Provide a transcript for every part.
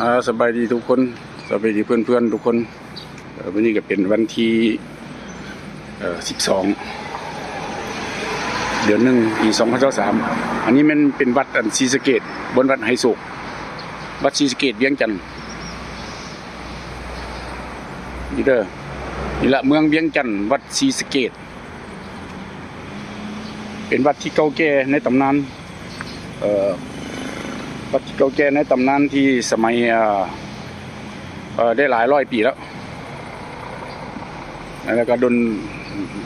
ອ່າ ສະບາຍດີທຸກຄົນ, ສະບາຍດີເພື່ອນໆທຸກຄົນ. ເອີ ມື້ນີ້ກໍເປັນວັນທີ ເອີ ສິບສອງ ເດືອນໜຶ່ງ ປີສອງພັນຊາວສາມ. ອັນນີ້ແມ່ນເປັນວັດອັນສີສະເກດ, ບົນວັດໄຫໂສກ, ວັດສີສະເກດວຽງຈັນ. ນີ້ເດີ ນີ້ລະເມືອງວຽງຈັນ, ວັດສີສະເກດ. ເປັນວັດທີ່ເກົ່າແກ່ໃນຕຳນານ, ເອີ ວັດທີ່ເກົ່າແກ່ໃນຕຳນານທີ່ສະໄໝ ເອີ ເອີ ໄດ້ຫຼາຍຮ້ອຍປີແລ້ວ, ແລ້ວກໍດົນ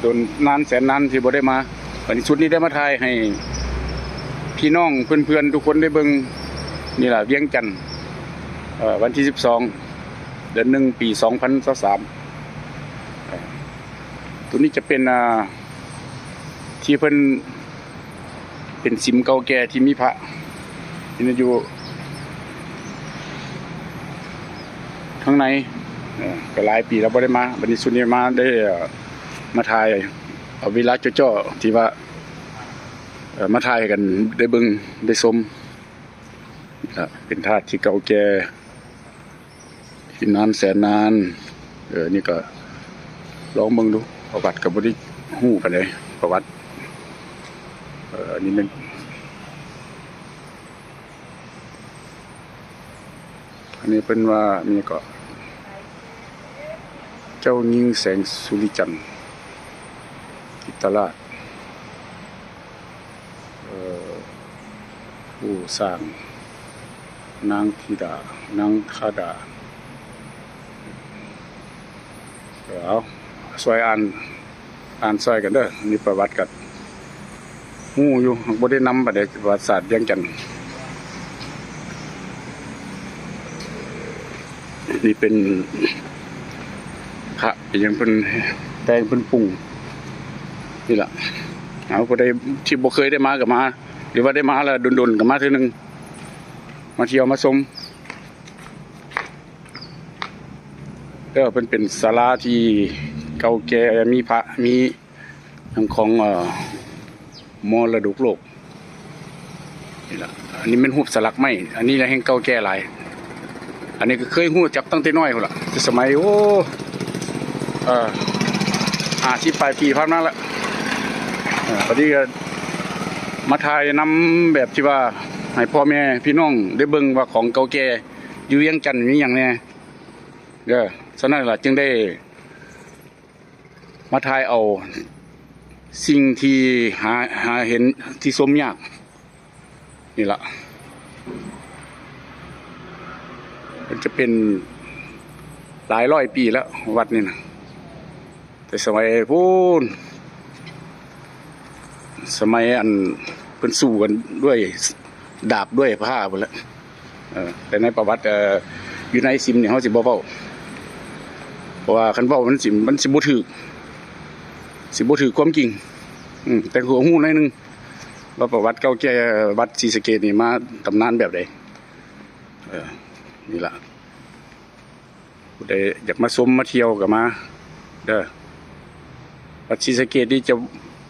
ດົນນານແສນນານທີ່ບໍ່ໄດ້ມາ. ບັດນີ້ຊຸດນີ້ໄດ້ມາຖ່າຍໃຫ້ພີ່ນ້ອງເພື່ອນໆທຸກຄົນໄດ້ເບິ່ງ. ນີ້ລະວຽງຈັນ, ເອີ ວັນທີສິບສອງ ເດືອນໜຶ່ງ ປີສອງພັນຊາວສາມ. ຕົວນີ້ຈະເປັນ ອ່າ ທີ່ເພິ່ນ ເປັນສິມເກົ່າແກ່ທີ່ມີພະຢູ່ທາງໃນ. ເອີ ກໍຫຼາຍປີແລ້ວບໍ່ໄດ້ມາ, ບັດນີ້ຊຸດນີ້ມາໄດ້ ເອີ ມາຖ່າຍເອົາເວລາຈໍ່ໆ ທີ່ວ່າ ເອີ ມາຖ່າຍໃຫ້ກັນໄດ້ເບິ່ງໄດ້ຊົມ. ເປັນທາດທີ່ເກົ່າແກ່ ທີ່ນານແສນນານ. ເອີ ນີ້ກໍລອງເບິ່ງດູ, ປະຫວັດກໍບໍ່ໄດ້ຮູ້ປານໃດ ປະຫວັດ. ເອີ ອັນນີ້ແມ່ນ ອັນນີ້ເພິ່ນວ່າ ນີ້ກໍເຈົ້າຍິງແສງສຸລິຈັນ ກິດຕະລາດ. ເອີ ຜູ້ສ້າງ ນາງທິດາ ນາງທາດາ. ເອີ ເອົາ ຊ່ວຍອ່ານ ອ່ານຊ່ວຍກັນເດີ. ມີປະຫວັດກັນ ຮູ້ຢູ່ ບໍ່ໄດ້ນຳປານໃດ ປະຫວັດສາດວຽງຈັນ. ນີ້ເປັນພະ ເປັນຫຍັງເພິ່ນແຕ່ງເພິ່ນປຸງນີ້ລະ. ເອົາ ຜູ້ໃດທີ່ບໍ່ເຄີຍໄດ້ມາກໍມາ ຫຼືວ່າໄດ້ມາແລ້ວດົນໆກໍມາເທື່ອໜຶ່ງ ມາທ່ຽວມາຊົມ. ເອີ ເພິ່ນເປັນສາລາທີ່ເກົ່າແກ່ ມີພະ ມີຫຍັງຂອງ ເອີ ມໍລະດົກໂລກ. ນີ້ລະ ອັນນີ້ແມ່ນຮູບສະຫຼັກໄມ້, ອັນນີ້ລະແຮ່ງເກົ່າແກ່ຫຼາຍ. ອັນນີ້ກໍເຄີຍຮູ້ຈັກຕັ້ງແຕ່ນ້ອຍພຸ້ນລະ, ແຕ່ສະໄໝ ໂອ້ ເອີ ຫ້າສິບປາຍປີຜ່ານມາລະ. ເອີ ບັດນີ້ກໍມາຖ່າຍນຳແບບທີ່ວ່າໃຫ້ພໍ່ແມ່ພີ່ນ້ອງໄດ້ເບິ່ງວ່າຂອງເກົ່າແກ່ຢູ່ວຽງຈັນມີຫຍັງແດ່ເດີ. ສະນັ້ນລະຈຶ່ງໄດ້ ມາຖ່າຍເອົາສິ່ງທີ່ຫາ ຫາເຫັນທີ່ຊົມຍາກນີ້ລະ. ມັນຈະເປັນຫຼາຍຮ້ອຍປີແລ້ວ ວັດນີ້ນະ, ແຕ່ສະໄໝພຸ້ນ ສະໄໝອັນເພິ່ນສູ້ກັນດ້ວຍ ດາບດ້ວຍພ້າພຸ້ນແຫຼະ. ເອີ ແຕ່ໃນປະຫວັດ ເອີ ຢູ່ໃນສິມນີ້ເຮົາຊິບໍ່ເວົ້າ ເພາະວ່າຄັນເວົ້າມັນຊິ ມັນຊິບໍ່ຖືກ ຊິບໍ່ຖືກຄວາມຈິງ. ອືມ ແຕ່ກໍຮູ້ໜ້ອຍໜຶ່ງວ່າປະຫວັດເກົ່າແກ່ວັດສີສະເກດນີ້ມາຕຳນານແບບໃດ. ເອີ ນີ້ລະ ຜູ້ໃດຢາກມາຊົມມາທ່ຽວກໍມາເດີ. ວັດສີສະເກດນີ້ຈະ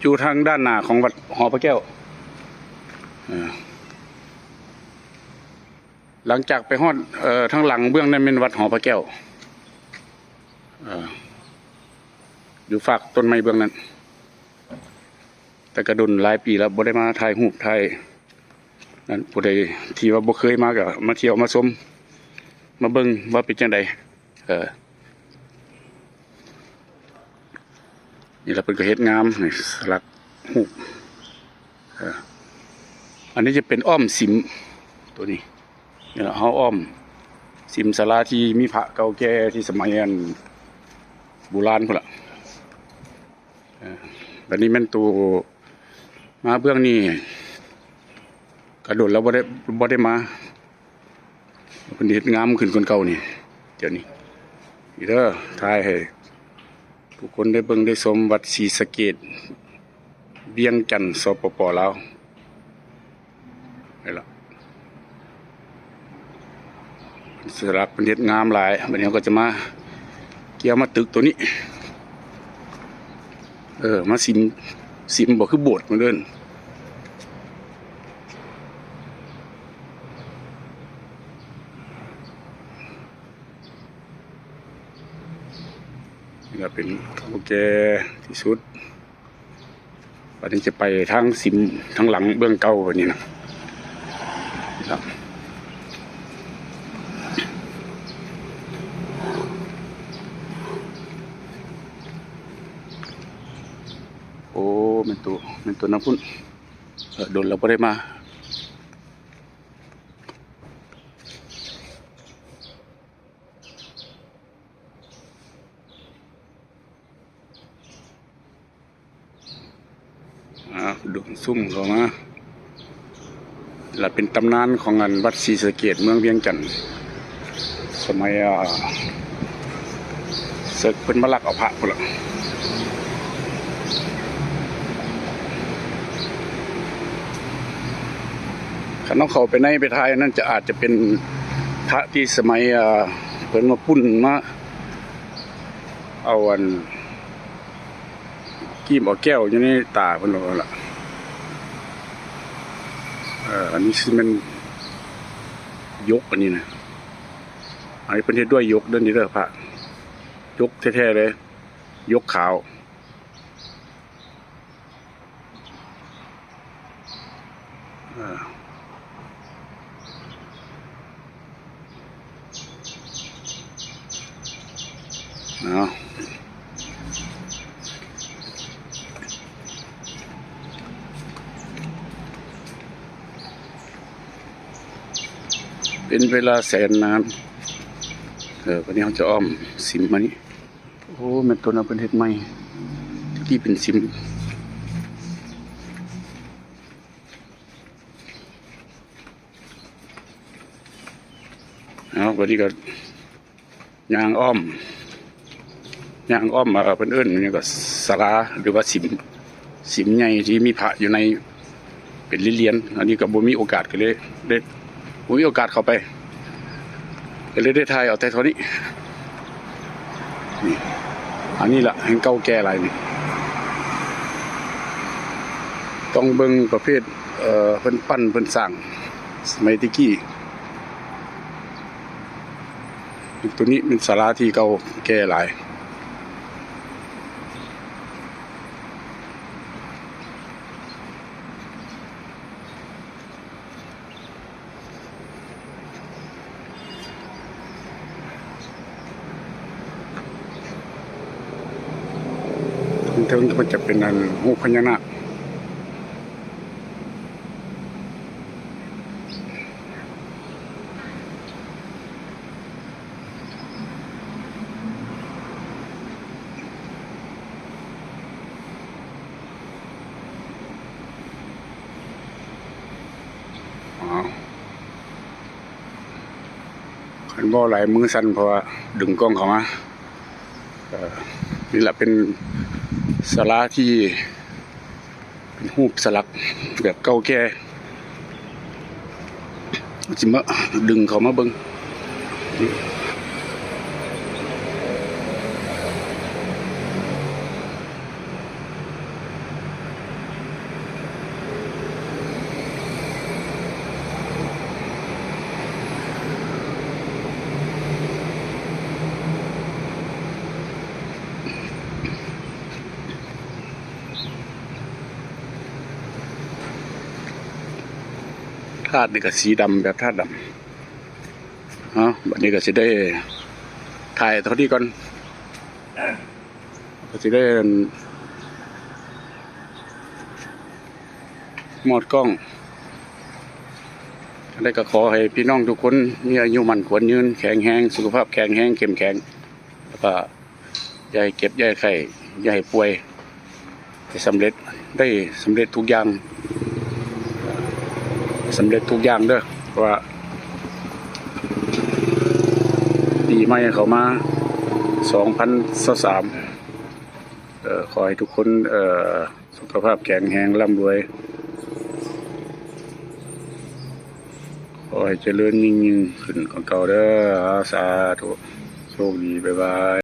ຢູ່ທາງດ້ານໜ້າຂອງວັດຫໍພະແກ້ວ. ເອີ ຫຼັງຈາກໄປຮອດ ເອີ ທາງຫຼັງເບື້ອງນັ້ນແມ່ນວັດຫໍພະແກ້ວ ເອີ ຢູ່ຟາກຕົ້ນໄມ້ເບື້ອງນັ້ນ. ແຕ່ກະດົນຫຼາຍປີແລ້ວບໍ່ໄດ້ມາຖ່າຍຮູບຖ່າຍນັ້ນ, ຜູ້ໃດທີ່ວ່າບໍ່ເຄີຍມາກໍມາທ່ຽວມາຊົມ ມາເບິ່ງວ່າເປັນຈັ່ງໃດ. ເອີ ນີ້ລະເພິ່ນກໍເຮັດງາມ ນີ້ສະຫຼັກຮູບ. ເອີ ອັນນີ້ຈະເປັນອ້ອມສິມ ໂຕນີ້ ນີ້ລະ ເຮົາອ້ອມສິມສາລາທີ່ມີພະເກົ່າແກ່ທີ່ສະໄໝອັນໂບລານພຸ້ນລະ. ເອີ ບັດນີ້ແມ່ນໂຕມາເບື້ອງນີ້ກະດົນແລ້ວ ບໍ່ໄດ້ ບໍ່ໄດ້ມາ. ເພິ່ນເຮັດງາມຂຶ້ນກວ່າເກົ່ານີ້ ດຽວນີ້. ນີ້ເດີ ຖ່າຍໃຫ້ຜູ້ຄົນໄດ້ເບິ່ງໄດ້ຊົມ ວັດສີສະເກດ ວຽງຈັນ ສປປ ລາວ. ນີ້ລະ ສະຫຼັກເພິ່ນເຮັດງາມຫຼາຍ. ບັດນີ້ເຮົາກໍຈະມາ ກ່ຽວມາຕຶກໂຕນີ້ ເອີ ມາສິມ ສິມບໍ່ ຄືໂບດ ເພິ່ນເອີ້ນ. ນີ້ກໍເປັນເກົ່າແກ່ທີ່ສຸດ. ບັດນີ້ຈະໄປທາງສິມທາງຫຼັງເບື້ອງເກົ່າບັດນີ້ນະ. ໂອ້ ແມ່ນໂຕ ແມ່ນໂຕນຳພຸ້ນ. ເອີ ດົນແລ້ວບໍ່ໄດ້ມາ. ອ່າ ດຸ່ມຊຸ່ມເຂົ້າມາ ລະເປັນຕຳນານຂອງອັນວັດສີສະເກດ ເມືອງວຽງຈັນ ສະໄໝ ອ່າ ເສິກເພິ່ນມາລັກເອົາພະພຸ້ນລະ. ຄັນເຮົາເຂົ້າໄປໃນໄປຖ່າຍນັ້ນ ຈະ ອາດຈະເປັນພະທີ່ສະໄໝ ອ່າ ເພິ່ນມາປຸ້ນມາ ເອົາອັນ ກີ້ມເອົາແກ້ວຢູ່ໃນຕາເພິ່ນວ່າຊັ້ນລະ. ເອີ ອັນນີ້ຊິແມ່ນຢົກ ອັນນີ້ນະ ອັນນີ້ເພິ່ນເຮັດດ້ວຍຢົກເດີ້ ນີ້ເດີ້ ພະຢົກແທ້ໆເລີຍ ຢົກຂາວ. ເອີ ເນາະ ເປັນເວລາແສນນານ. ເອີ ບັດນີ້ເຮົາຈະອ້ອມສິມມານີ້. ໂອ້ ແມ່ນໂຕນະ ເພິ່ນເຮັດໃໝ່ ແຕ່ກີ້ເປັນສິມ. ເອົາ ບັດນີ້ກໍຍ່າງອ້ອມ ຍ່າງອ້ອມ ເອີ ເພິ່ນເອີ້ນຫຍັງກໍສາລາ ຫຼືວ່າສິມ ສິມໃຫຍ່ທີ່ມີພະຢູ່ໃນເປັນຫຼຽນໆ. ອັນນີ້ກໍບໍ່ມີໂອກາດ ກໍເລີຍໄດ້ ບໍ່ມີໂອກາດເຂົ້າໄປ ກໍເລີຍໄດ້ຖ່າຍເອົາແຕ່ເທົ່ານີ້. ນີ້ ອັນນີ້ລະແຮ່ງເກົ່າແກ່ຫຼາຍນີ້ ຕ້ອງເບິ່ງປະເພດ ເອີ ເພິ່ນປັ້ນເພິ່ນສ້າງສະໄໝແຕ່ກີ້. ໂຕນີ້ເປັນສາລາທີ່ເກົ່າແກ່ຫຼາຍ. ເທິງມັນຈະເປັນອັນຮູບພະຍານາກ. ອ້າວ ຄັນເວົ້າຫຼາຍມືສັ່ນ ເພາະວ່າດຶງກ້ອງເຂົ້າມາ. ເອີ ນີ້ລະເປັນສາລາທີ່ ເປັນຮູບສະຫຼັກແບບເກົ່າແກ່ ຊິມາດຶງເຂົ້າມາເບິ່ງ. ທາດນີ້ກໍສີດຳ ແບບທາດດຳ. ເອົາ ບັດນີ້ກໍຊິໄດ້ຖ່າຍເທົ່ານີ້ກ່ອນ ກໍຊິໄດ້ ອັນ ມອດກ້ອງ. ຈັ່ງໃດກໍຂໍໃຫ້ພີ່ນ້ອງທຸກຄົນມີອາຍຸໝັ້ນຂວັນຍືນ ແຂງແຮງ ສຸຂະພາບແຂງແຮງ ເຂັ້ມແຂງ ແລ້ວກໍ ຢ່າໃຫ້ເຈັບ ຢ່າໃຫ້ໄຂ້ ຢ່າໃຫ້ປ່ວຍ ໃຫ້ສຳເລັດ ໄດ້ສຳເລັດທຸກຢ່າງ ສຳເລັດທຸກຢ່າງເດີ້ ເພາະວ່າປີໃໝ່ເຂົ້າມາ ສອງພັນຊາວສາມ ເອີ ຂໍໃຫ້ທຸກຄົນ ເອີ ສຸຂະພາບແຂງແຮງ ລ່ຳລວຍ ຂໍໃຫ້ຈະເລີນຍິ່ງໆຂຶ້ນກວ່າເກົ່າເດີ້. ສາທຸ ໂຊກດີ ບາຍບາຍ.